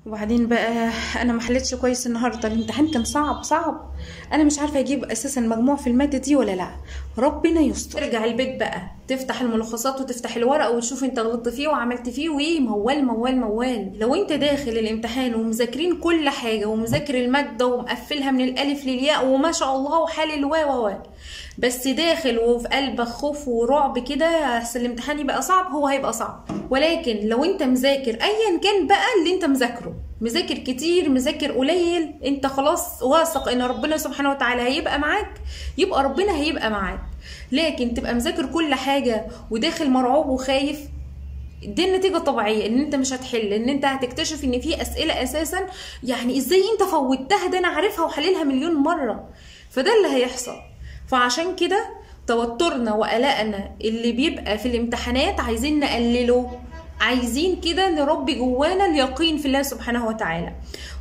وبعدين بقى انا ما حلتش كويس النهارده، الامتحان كان صعب صعب، انا مش عارفه اجيب اساسا مجموع في المادة دي ولا لا، ربنا يستر. ترجع البيت بقى تفتح الملخصات وتفتح الورق وتشوف انت غلطت فيه وعملت فيه وايه، موال موال موال. لو انت داخل الامتحان ومذاكرين كل حاجة ومذاكر المادة ومقفلها من الالف للياء وما شاء الله وحالل و و و، بس داخل وفي قلبك خوف ورعب كده اصل الامتحان يبقى صعب، هو هيبقى صعب. ولكن لو انت مذاكر ايا كان بقى اللي انت مذاكرة، مذاكر كتير مذاكر قليل، انت خلاص واثق ان ربنا سبحانه وتعالى هيبقى معاك، يبقى ربنا هيبقى معاك. لكن تبقى مذاكر كل حاجة وداخل مرعوب وخايف، دي النتيجة الطبيعية ان انت مش هتحل، ان انت هتكتشف ان في اسئلة اساسا يعني ازاي انت فوتها، ده انا عارفها وحللها مليون مرة، فده اللي هيحصل. فعشان كده توترنا وقلقنا اللي بيبقى في الامتحانات عايزين نقلله، عايزين كده نربي جوانا اليقين في الله سبحانه وتعالى.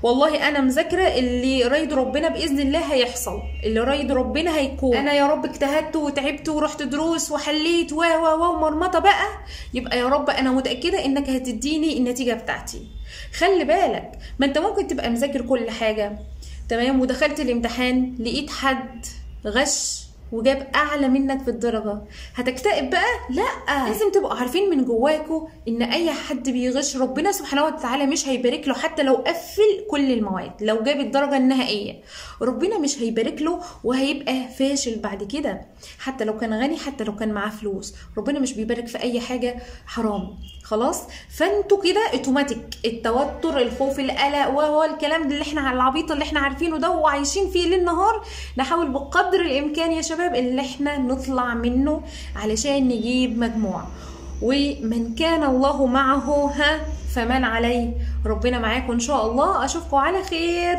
والله انا مذاكرة اللي رايد ربنا باذن الله هيحصل، اللي رايد ربنا هيكون. انا يا رب اجتهدت وتعبت ورحت دروس وحليت و و و ومرمطه بقى، يبقى يا رب انا متاكدة انك هتديني النتيجة بتاعتي. خلي بالك، ما انت ممكن تبقى مذاكر كل حاجة تمام ودخلت الامتحان لقيت حد غش وجاب اعلى منك في الدرجة، هتكتئب بقى؟ لا، لازم تبقوا عارفين من جواكوا ان اي حد بيغش ربنا سبحانه وتعالى مش هيبارك له، حتى لو قفل كل المواد، لو جاب الدرجة النهائية ربنا مش هيبارك له وهيبقى فاشل بعد كده، حتى لو كان غني، حتى لو كان معاه فلوس، ربنا مش بيبارك في اي حاجة حرام. خلاص، فانتوا كده اوتوماتيك التوتر، الخوف، القلق، وهو الكلام اللي احنا على العبيط اللي احنا عارفينه ده وعايشين فيه ليل نهار، نحاول بقدر الامكان يا شباب اللي احنا نطلع منه علشان نجيب مجموع. ومن كان الله معه ها فمن عليه، ربنا معاكم ان شاء الله. اشوفكم على خير.